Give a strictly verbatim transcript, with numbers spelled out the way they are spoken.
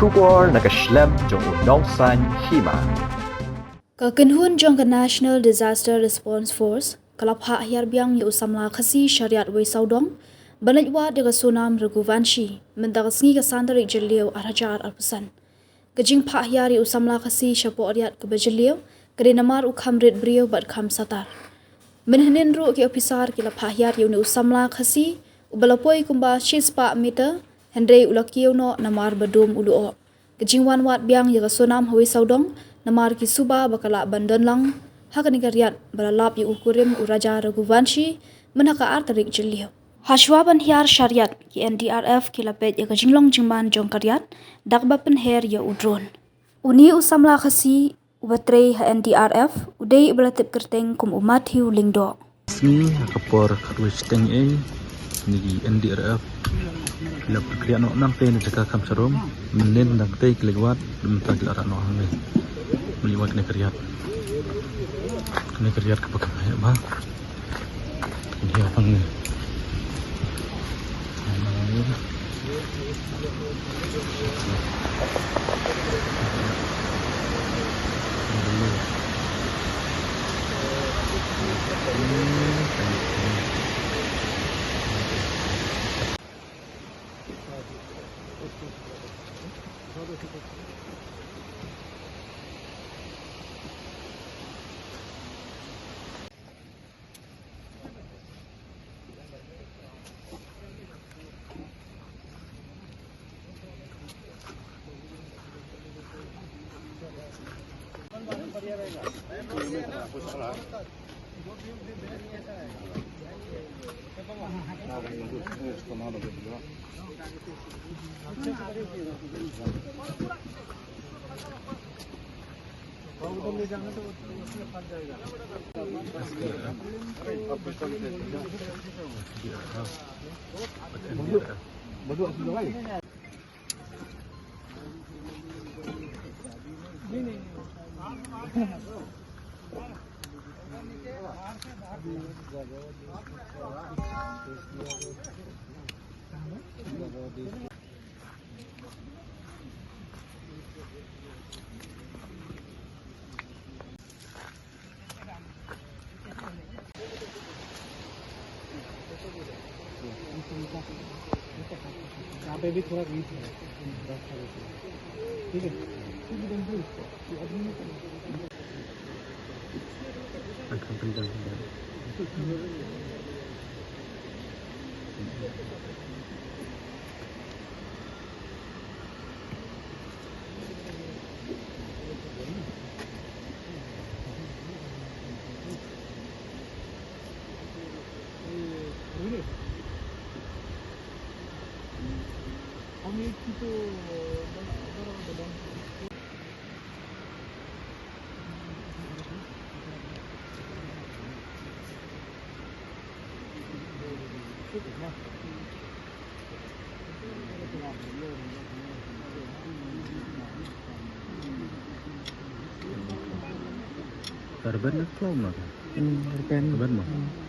Khubor na ka shlem jong u Nongsaiñ Hima. Ka kynhun jong ka National Disaster Response Force ka la phah hiar biang ïa u samla Khasi Shariat Weisawdong ban leit wad ïa ka Sonam Raghuvanshi mynta ka sngi ka san tarik Jylliew ar hajar arphew san. Ka jingphah hiar ïa u samla Khasi shapoh riat kaba jylliew ka dei namar u kham rit briew bad kham satar. Mynhynnin ruh ki ophisar ki la phah hiar ïa une u samla Khasi uba la poi kumba shispah meter, hynrei u la kiew noh namar ba dum u lyoh. Ka jingwan wad biang ïa ka Sonam ha Weisawdong namar ki suba ba ka lah ban don lang ha kane ka riat ba la lap ïa u kurim u Raja Raghuvanshi mynha ka ar tarik Jylliew. Hashwa ban hiar sha riat, ki N D R F ki la peit ïa ka jinglong jingman jong ka riat da kaba pynher ïa u drone. Une u samla Khasi uba trei ha N D R F u dei uba la tip kyrteng kum u Matthew Lyngdoh. Sngi ha ka por khatwei shiteng ei, kine ki N D R F ki la pyrkhat noh nangtei na jaka kham sharum, mynnin nangtei ki leit wad, mynta ki la rah noh hangne. Mynnin wad kane ka riat. Kane ka riat kaba kham heh bha. यहाँ पे भी थोड़ा वीक है, ठीक है। Urban na klom na. Hmm, urban. Urban mo. Hmm.